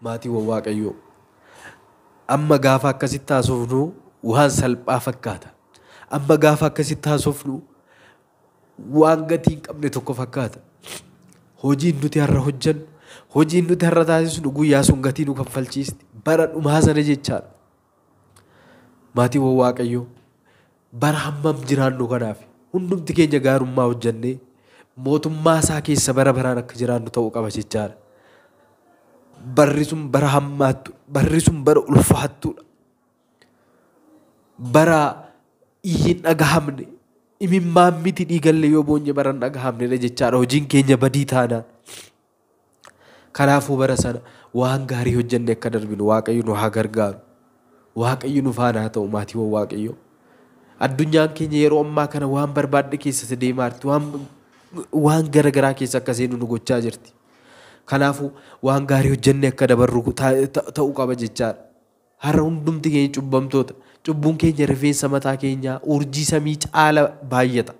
Maatiiwwan Waaqayyoo, amma gaafa akkasitti haasofnu waan salphaa fakkaata. Amma gaafa akkasitti haasofnu waan gatii hin qabne tokko fakkaata. Hojiin nuti har'a hojjennu, hojiin nuti har'a taasisnu guyyaa sun gatii nu kaffalchiisti. Bara dhumaa sana jechaadha. Maatiiwwan Waaqayyoo, bara hammam jiraannu kanaaf hundumti keenya gaarummaa hojjennee mootummaa isaa keessa bara baraan akka jiraannu ta'uu qaba jechaadha. Barri sun bara hammaattu, barri sun bara ulfaattuudha. Bara iyyi hin dhagahamne, imimmaan miti dhiigallee yoo boonye bara hin dhagahamnedha jechaadha. Hojiin keenya badii taanaan. Kanaafuu bara sana waan gaarii hojjenne akka darbinu Waaqayyo nu haa gargaaru. Waaqayyo nu faana haa ta'u maatiiwwan Waaqayyoo. Addunyaan keenya yeroo ammaa kana waan barbaadde keessa deemaa jirti. Waan gara garaa keessa akka seenu nu gochaa jirti. Kanaafuu waan gaarii hojjenne akka dabarru ta'uu qaba jechaadha. Har'a hundumti keenya cubbamtoota. Cubbuun keenya rifeensa mataa keenyaa urjii samii caala baay'ata.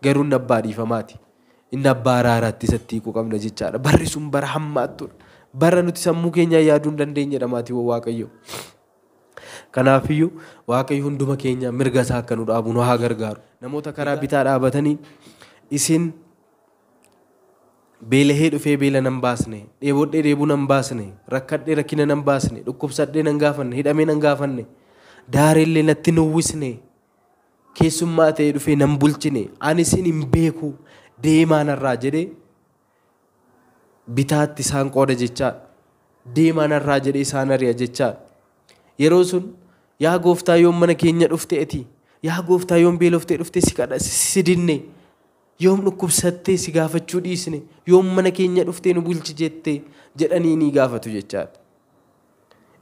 Garuu inni abbaa dhiifamaati. Inni abbaa araaraatti isatti hiikuu qabna jechaadha. Barri sun bara hammaattuudha. Bara nuti sammuu keenyaan yaaduu hin dandeenyedha maatiiwwan Waaqayyoo. Kanaafiyyuu Waaqayyo hunduma keenya mirga isaa akka nu dhaabu nu haa gargaaru. Namoota karaa bitaa dhaabatanii isin beelahee dhufee beela nan baasne, dheebodhee dheebuu nan baasne, rakkadhee rakkina nan baasne, dhukkubsadhee nan gaafanne, hidhamee nan gaafanne, daareellee natti nuwwisne, keessummaa ta'ee dhufee nan bulchine, ani isin hin beeku deemaa narraa jedhee bitaatti isaan qooda jechaadha. Deemaa narraa jedhee isaan ari'a jechaadha. Yeroo sun yaa gooftaa yoom mana keenya dhufte ati? Yaa gooftaa yoom beeloftee dhufte si kadha si dinne? Yoom dhukkubsattee si gaafachuu dhiisne? Yoom mana keenya dhuftee nu bulchi jette jedhanii ni gaafatu jechaadha.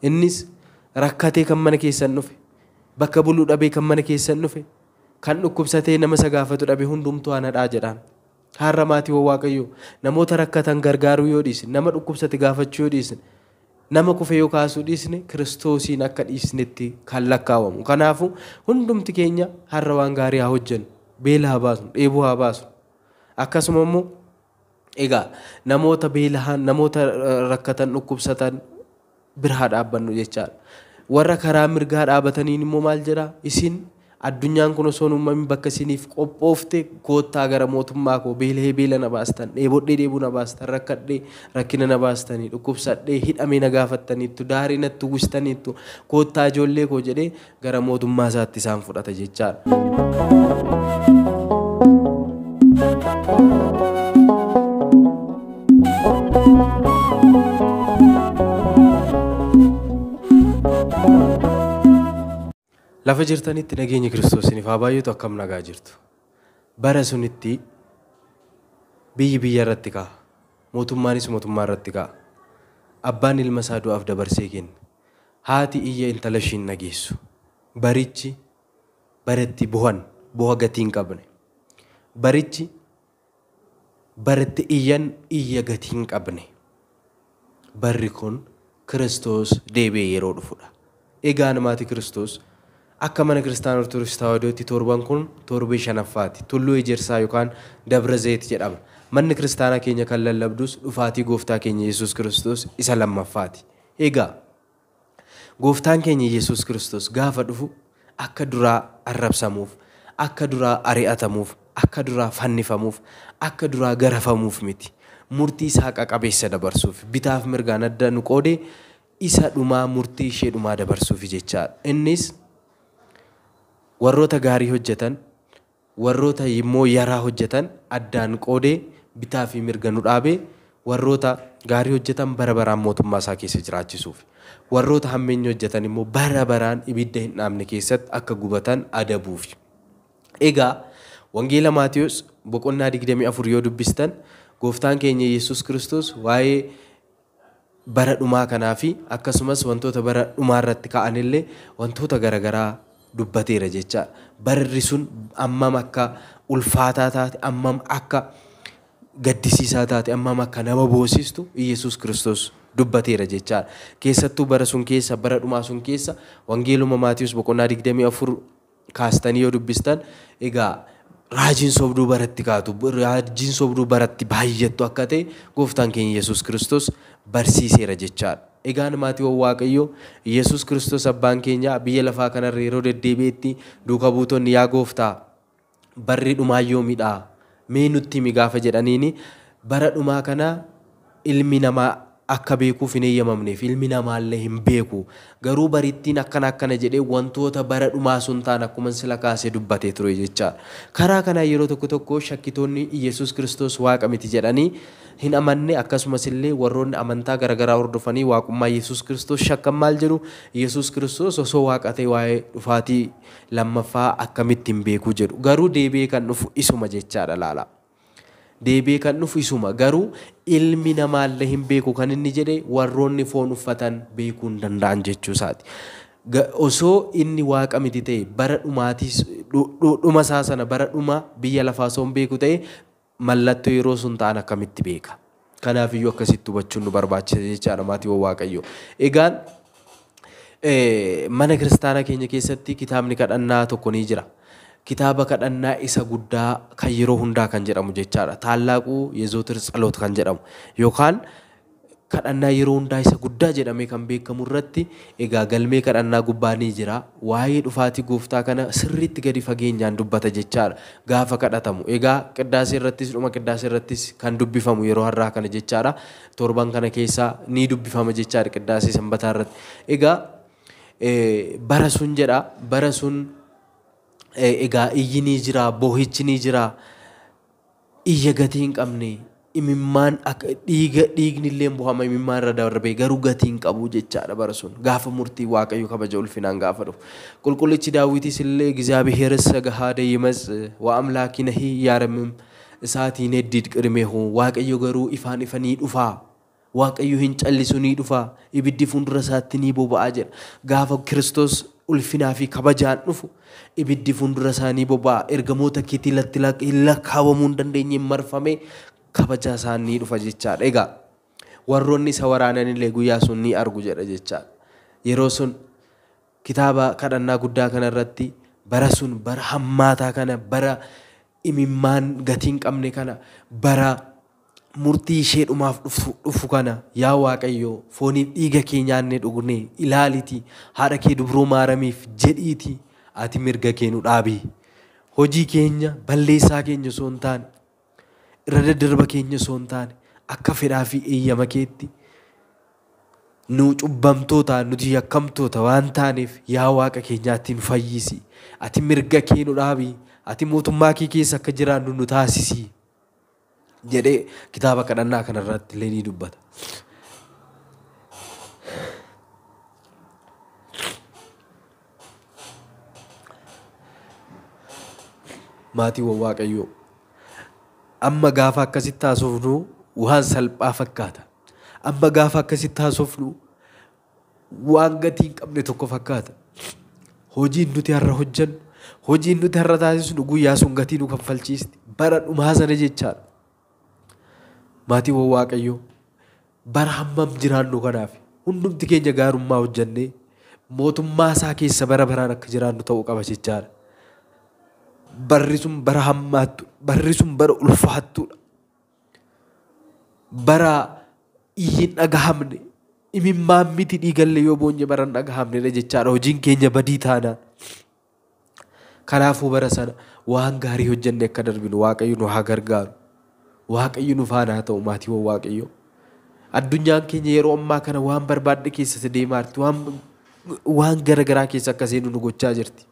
Innis rakkatee kan mana keessan dhufe, bakka buluu dhabee kan mana keessan dhufe, kan dhukkubsatee nama isa gaafatu dhabe hundumtuu anadhaa jedhaan. Har'a maatiiwwan Waaqayyoo namoota rakkatan gargaaruu yoo dhiisne, nama dhukkubsate gaafachuu yoo dhiisne, nama kufe yoo kaasuu dhiisne Kiristoosiin akka dhiisnetti kan lakkaawamu. Kanaafuu hundumti keenya har'a waan gaarii haa hojjennu, beela haa baasnu, dheebuu haa baasnu. Akkasuma immoo egaa namoota beelahan, namoota rakkatan, dhukkubsatan bira haa dhaabbannu jechaadha. Warra karaa mirgaa dhaabataniin immoo maal jedhaa? Isin addunyaan kun osoo hin uumamin bakka isiniif qophoofte koottaa gara mootummaa koo beelahee beela na baastan, dheebodhee dheebuu na baastan, rakkadhee rakkina na baastanii, dhukkubsadhee hidhamee na gaafattaniittu, daarii natti uwwistaniittu, koottaa ijoollee koo jedhee gara mootummaa isaatti isaan fudhata jechaadha. Lafa jirtanitti nageenyi Kiristoos isiniif haa baay'atu. Akkam nagaa jirtu? Bara sunitti biyyi biyya irratti ka'a. Mootummaanis mootummaa irratti ka'a. Abbaan ilma isaa du'aaf dabarsee kenna. Haati iyya intala ishiin dhageessu. Barichi baratti bu'an bu'a gatii hin qabne. Barichi baratti iyyan iyya gatii hin qabne. Barri kun Kiristoos deebi'ee yeroo dhufudha. Egaa maatii Kiristoos akka mana kiristaana Ortodoksii Tawaahidootti torban kun torbee shanaffaati. Tulluu Ejersaa yookaan Dabra Zayit jedhama. Manni kiristaanaa keenya kan lallabdus dhufaatii gooftaa keenya Yesuus Kiristoos isa lammaffaati. Egaa gooftaan keenya Yesuus Kiristoos gaafa dhufu akka duraa arrabsamuuf, akka duraa ari'atamuuf, akka duraa fannifamuuf, akka duraa garafamuuf miti. Murtii isaa haqa qabeessa dabarsuuf bitaaf mirgaan adda nu qoodee isa dhumaa murtii ishee dhumaa dabarsuuf jechaadha. Innis warroota gaarii hojjetan, warroota immoo yaraa hojjetan addaan qoodee bitaa fi mirga nu dhaabee warroota gaarii hojjetan bara baraan mootummaa isaa keessa jiraachisuuf, warroota hammeenya hojjetan immoo bara baraan ibidda hin dhaamne keessatti akka gubatan adabuuf. Egaa Wangeela Maatiyus boqonnaa 24 yoo dubbistan gooftaan keenya Yesuus Kiristoos waa'ee bara dhumaa kanaa fi akkasumas wantoota bara dhumaa irratti ka'anillee wantoota garaagaraa dubbateera jechaadha. Barri sun ammam akka ulfaataa taate, ammam akka gaddisiisaa taate, ammam akka nama boosistu Yesuus Kiristoos dubbateera jechaadha. Keessattuu bara sun keessa, bara dhumaa sun keessa, Wangeeluma Maatiyus boqonnaa 24 kaastanii yoo dubbistan, egaa raajiin sobduu baratti kaatu, raajiin sobduu baratti baay'attu akka ta'e gooftaan keenya Yesuus Kiristoos barsiiseera jechaadha. Egaan maatiiwwan Waaqayyoo, Yesuus Kiristoos abbaan keenya biyya lafaa kanarra yeroo deddeebi'etti duuka buutonni yaa gooftaa barri dhumaa yoomidha mee nutti himi gaafa jedhaniini, bara dhumaa kana ilmi namaa akka beekuuf hin eeyyamamneef, ilmi namaallee hin beeku, garuu barittiin akkana akkana jedhee wantoota bara dhumaa sun ta'an akkuma sila kaasee dubbatee ture jechaadha. Karaa kanaa yeroo tokko tokko shakkitoonni Yesuus Kiristoos waaqa miti jedhanii hin amanne, akkasumas illee warroonni amantaa garaagaraa hordofanii waaqummaa Yesuus Kiristoos shakkan maal jedhu, Yesuus Kiristoos osoo waaqa ta'e waa'ee dhufaatii lammaffaa akkamitti hin beeku jedhu. Garuu deebi'ee kan dhufu isuma jechaadha laala. Deebi'ee kan dhufu isuma, garuu ilmi namaallee hin beeku kan inni jedhe warroonni foon uffatan beekuu hin danda'an jechuu isaati. Osoo inni waaqa miti ta'e bara dhumaatiis dhuma isaa sana bara dhuma biyya lafaa osoo hin beeku ta'e mallattoo yeroo sun ta'an akkamitti beeka? Kanaafiyyuu akkasitti hubachuun nu barbaachisa jechaadha maatiiwwan Waaqayyoo. Egaan mana kiristaanaa keenya keessatti kitaabni kadhannaa tokko ni jira. Kitaaba kadhannaa isa guddaa kan yeroo hundaa kan jedhamu jechaadha. Taallaaquu Yezootir Tsaloot kan jedhamu yookaan kadhannaa yeroo hundaa isa guddaa jedhamee kan beekamu irratti egaa galmee kadhannaa gubbaa ni jira. Waa'ee dhufaatii gooftaa kana sirriitti gadi fageenyaan dubbata jechaadha gaafa kadhatamu. Egaa qiddaasee irrattis, dhuma qiddaasee irrattis kan dubbifamu yeroo har'aa kana jechaadha. Torban kana keessa ni dubbifama jechaadha qiddaasee sanbataa irratti. Egaa bara sun jedha, bara sun egaa iyyi ni jira, boohichi ni jira, iyya gatii hin qabne, imimmaan akka dhiiga, dhiigni illee bu'ama imimmaan irra darbee garuu gatii hin qabu jechaadha bara sun gaafa murtii Waaqayyo kabaja ulfinaan gaafa dhufu. Qulqullichi Daawwitis illee እግዚአብሔርስ ገሃደ ይመጽ ወአምላኪነሂ ያረምም እሳት ይነድድ ቅድሜሁ, Waaqayyo garuu ifaan ifa ni dhufaa, Waaqayyo hin callisu ni dhufaa, ibiddi fuuldura isaatti ni boba'aa jedha. Gaafa Kiristoos ulfinaa fi kabajaan dhufu ibiddi fuuldura isaa ni boba'a, ergamoota kitilatti hin lakkaawamuu hin dandeenye marfamee kabaja isaan ni dhufa jechaadha. Egaa warroonni isa waraanan illee guyyaa sun ni argu jedha jechaadha. Yeroo sun kitaaba kadhannaa guddaa kanarratti bara sun, bara hammaataa kana, bara imimmaan gatii hin qabne kana, bara murtii ishee dhumaaf dhufu kana, yaa Waaqayyo fooniif dhiiga kee nyaannee dhugne ilaaliti haadha kee dubroo maaramiif jedhiiti ati mirga kee nu dhaabi. Hojii keenya balleessaa keenya osoo hin taane, irra daddarba keenya osoo hin taane, akka fedhaa fi eeyyama keetti nu cubbamtoota, nuti yakkamtoota waan taaneef yaa Waaqa keenyaatti nu fayyisi. Ati mirga kee nu dhaabi. Ati mootummaa kee keessa akka jiraannu nu taasisi jedhee kitaaba kadhannaa kanarratti illee ni dubbata. Maatiiwwan Waaqayyoo, amma gaafa akkasitti haasofnu waan salphaa fakkaata. Amma gaafa akkasitti haasofnu waan gatii hin qabne tokko fakkaata. Hojiin nuti har'a hojjennu, hojiin nuti har'a taasisnu guyyaa sun gatii nu kaffalchiisti. Bara dhumaa sana jechaadha. Maatiiwwan Waaqayyoo, bara hammam jiraannu kanaaf hundumti keenya gaarummaa hojjennee mootummaa isaa keessa bara baraan akka jiraannu ta'uu qaba jechaadha. Barri sun bara hammaattu, barri sun bara ulfaattuudha. Bara iyyi hin dhagahamne, imimmaan miti dhiigallee yoo boonye bara hin dhagahamnedha jechaadha. Hojiin keenya badii taanaan. Kanaafuu bara sana waan gaarii hojjennee akka darbinu Waaqayyo nu haa gargaaru. Waaqayyo nu faana haa ta'u maatiiwwan Waaqayyoo. Addunyaan keenya yeroo ammaa kana waan barbaadde keessa deemaa jirti. Waan gara garaa keessa akka seenu nu gochaa jirti.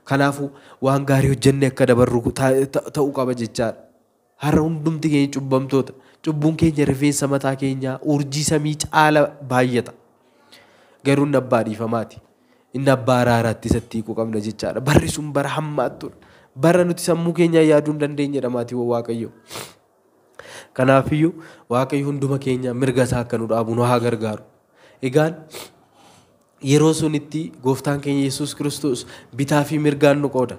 Kanaafuu waan gaarii hojjennee akka dabarru ta'uu qaba jechaadha. Har'a hundumti keenya cubbamtoota. Cubbuun keenya rifeensa mataa keenyaa urjii samii caala baay'ata. Garuu inni abbaa dhiifamaati. Inni abbaa araaraatti isatti hiikuu qabna jechaadha. Barri sun bara hammaattuudha. Bara nuti sammuu keenyaan yaaduu hin dandeenyedha maatiiwwan Waaqayyoo. Kanaafiyyuu Waaqayyo hunduma keenya mirga isaa akka nu dhaabu nu haa gargaaru. Egaan yeroo sunitti gooftaan keenya Yesuus Kiristoos bitaa fi mirgaan nu qooda.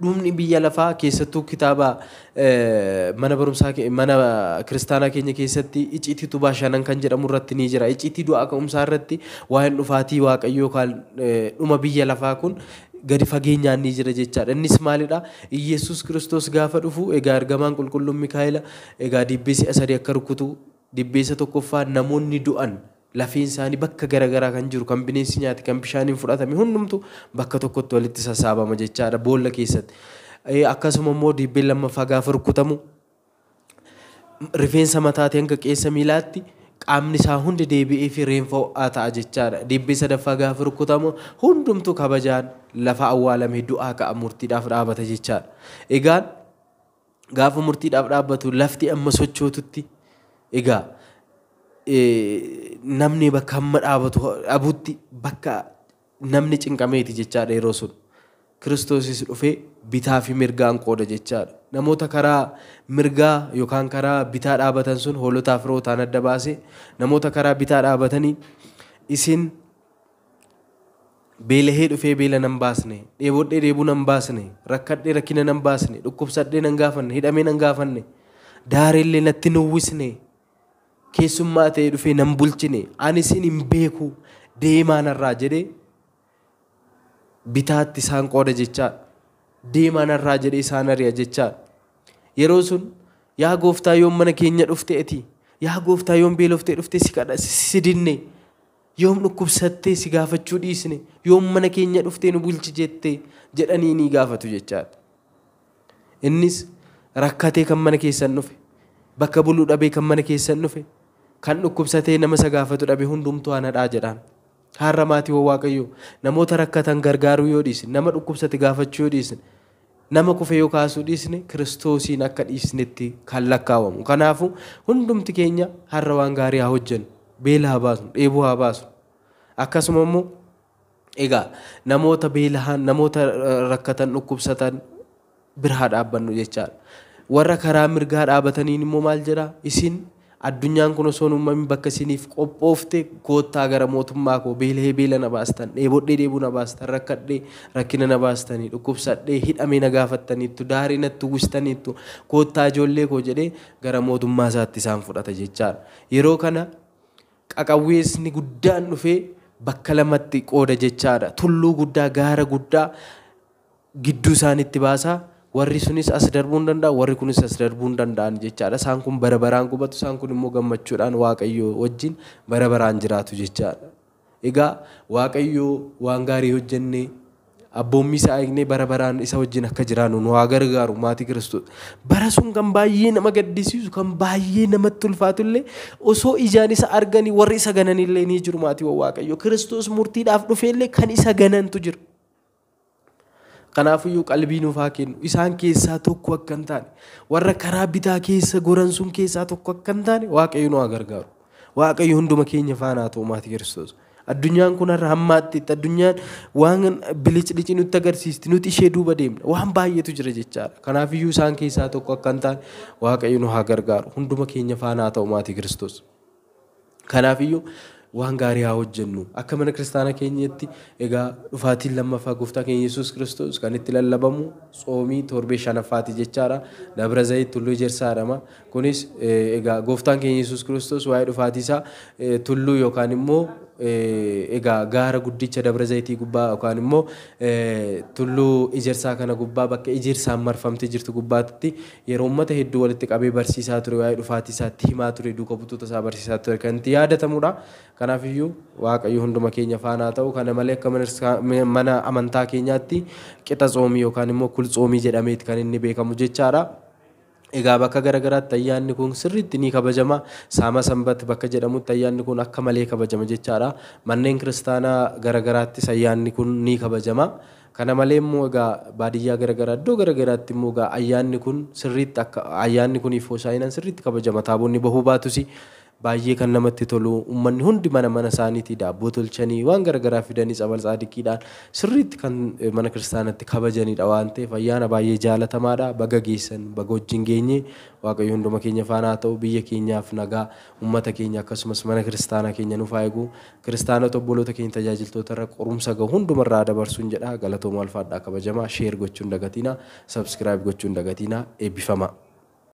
Dhumni biyya lafaa keessattuu kitaaba mana barumsaa mana kiristaanaa keenya keessatti icciitii utubaa shanan kan jedhamu irratti ni jira. Icciitii du'aa ka'umsaa irratti waa'een dhufaatii Waaqayyoo kan dhuma biyya lafaa kun gadi fageenyaan ni jira jechaadha. Innis maalidha? Iyyasuus Kiristoos gaafa dhufu egaa ergamaan qulqulluun Mikaa'ela egaa dibbee si'a sadii akka rukutu, dibbeessa tokkoffaa namoonni du'an lafeen isaanii bakka garaagaraa kan jiru, kan bineensi nyaate, kan bishaaniin fudhatame hundumtu bakka tokkotti walitti sassaabama jechaadha boolla keessatti. Akkasuma immoo dibbeen lammaffaa gaafa rukutamu rifeensa mataatii hanga qeensa miilaatti qaamni isaa hundi deebi'ee fi reenfa ho'aa ta'a jechaadha. Dibbee sadaffaa gaafa rukutamu hundumtu kabajaan lafa awwaalame du'aa ka'a murtiidhaaf dhaabata jechaadha. Egaan gaafa murtiidhaaf dhaabbatu lafti amma sochootutti egaa namni bakka hamma dhaabatu dhabutti bakka namni cinqameeti jechaadha yeroo sun. Kiristoosis dhufee bitaa fi mirgaan qooda jechaadha. Namoota karaa mirgaa yookaan karaa bitaa dhaabatan sun hoolotaaf re'ootaan adda baasee, namoota karaa bitaa dhaabatanii isin beelahee dhufee beela nan baasne, dheebodhee dheebuu nan baasne, rakkadhee rakkina nan baasne, dhukkubsadhee nan gaafanne, hidhamee nan gaafanne, daareellee natti hin uwwisne, keessummaa ta'ee dhufee nan bulchine, ani isin hin beeku deemaa narraa jedhee bitaatti isaan qooda jechaadha. Deemaa narraa jedhee isaan ari'a jechaadha. Yeroo sun yaa gooftaa yoom mana keenya dhufte ati, yaa gooftaa yoom beeloftee dhufte si kadha si dinne, yoom dhukkubsattee si gaafachuu dhiisne, yoom mana keenya dhuftee nu bulchi jette jedhanii ni gaafatu jechaadha. Innis rakkatee kan mana keessan dhufe, bakka buluu dhabee kan mana keessan dhufe, kan dhukkubsatee nama isa gaafatu dhabe hundumtuu anadhaa jedhaan. Har'a maatii Waaqayyoo namoota rakkatan gargaaruu yoo dhiisne, nama dhukkubsate gaafachuu yoo dhiisne, nama kufe yoo kaasuu dhiisne, Kiristoosiin akka dhiisnetti kan lakkaawamu. Kanaafuu hundumti keenya har'a waan gaarii haa hojjennu, beela haa baasnu, dheebuu haa baasnu. Akkasuma immoo egaa namoota beelahan, namoota rakkatan, dhukkubsatan bira haa dhaabbannu jechaadha. Warra karaa mirgaa dhaabataniin immoo maal jedhaa? Isin addunyaan kun osoo hin uumamin bakka isiniif qophoofte koottaa gara mootummaa koo, beelahee beela na baastan, dheebodhee dheebuu na baastan, rakkadhee rakkina na baastanii, dhukkubsadhee hidhamee na gaafattaniittu, daarii natti uwwistaniittu, koottaa ijoollee koo jedhee gara mootummaa isaatti isaan fudhata jechaadha. Yeroo kana qaqawweessni guddaan dhufee bakka lamatti qooda jechaadha. Tulluu guddaa, gaara guddaa gidduu isaanitti baasaa. Warri sunis as darbuu hin danda'an, warri kunis as darbuu hin danda'an jechaadha. Isaan kun bara baraan gubatu, isaan kun immoo gammachuudhaan Waaqayyoo wajjin bara baraan jiraatu jechaadha. Egaa Waaqayyoo waan gaarii hojjennee abboommii isaa eegnee bara baraan isa wajjin akka jiraannu nu haa gargaaru maatii Kiristoos. Bara sun kan baay'ee nama gaddisiisu, kan baay'ee namatti ulfaatu illee osoo ijaan isa arganii warri isa ganan illee ni jiru maatii Waaqayyoo. Kiristoos murtiidhaaf dhufee illee kan isa ganantu jira. Kanaafiyyuu qalbii nuuf haa kennu. Isaan keessaa tokko akka hin taane, warra karaa bitaa keessa goran sun keessaa tokko akka hin taane Waaqayyo nu haa gargaaru. Waaqayyo hunduma keenya faana haa ta'u maatii Kiristoos. Addunyaan kun har'a hammaatti, addunyaan waan biliclici nutti agarsiisti, nuti ishee duuba deemna, waan baay'eetu jira jechaadha. Kanaafiyyuu isaan keessaa tokko akka hin taane Waaqayyo nu haa gargaaru. Hunduma keenya faana haa ta'u maatii Kiristoos. Kanaafiyyuu waan gaarii haa hojjennu. Akka mana kiristaanaa keenyatti egaa dhufaatiin lammaffaa gooftaa keenya Yesuus Kiristoos kan itti lallabamu tsoomii torbee shanaffaati jechaadha. Dabra Zayit Tulluu Ejersaa jedhama. Kunis egaa gooftaan keenya Yesuus Kiristoos waa'ee dhufaatii isaa tulluu yookaan immoo egaa gaara guddicha Dabra Zayitii gubbaa yookaan immoo tulluu Ejersaa kana gubbaa bakka ejersaan marfamtee jirtu gubbaatti yeroo uummata hedduu walitti qabee barsiisaa ture, waa'ee dhufaatii isaatti himaa ture, duuka butoota isaa barsiisaa ture kan itti yaadatamudha. Kanaafiyyuu Waaqayyo hunduma keenya faana haa ta'u. Kana malee akka mana amantaa keenyaatti qixa tsoomii yookaan immoo kul tsoomii jedhameeti kan inni beekamu jechaadha. Egaa bakka garaagaraatti ayyaanni kun sirriitti ni kabajama. Saama Sanbat bakka jedhamutti ayyaanni kun akka malee kabajama jechaadha. Manneen kiristaanaa garaagaraattis ayyaanni kun ni kabajama. Kana malee immoo egaa baadiyyaa garaagaraa iddoo garaagaraatti immoo egaa ayyaanni kun sirriitti akka ayyaanni kuniif hosaayinaan sirriitti kabajama. Taabonni bahuu baatus Baay'ee kan namatti tolu, uummanni hundi mana mana isaaniitii daabboo tolchanii, waan garaagaraa fidanii, tsabal tsaadiqiidhaan sirriitti kan mana kiristaanatti kabajanidha waan ta'eef ayyaana baay'ee jaalatamaadha. Baga geessan, baga wajjin geenye. Waaqayyo hunduma keenya faana haa ta'u. Biyya keenyaaf nagaa, uummata keenya akkasumas mana kiristaanaa keenya nuuf haa eegu. Kiristaanota obboloota keenya tajaajiltoota irra qorumsa gahu hundumarraa dabarsuun jedha. Galatooma, alfaadhaa, kabajamaa. Share gochuun dagatinaa, subscribe gochuun dagatinaa. Eebbifama.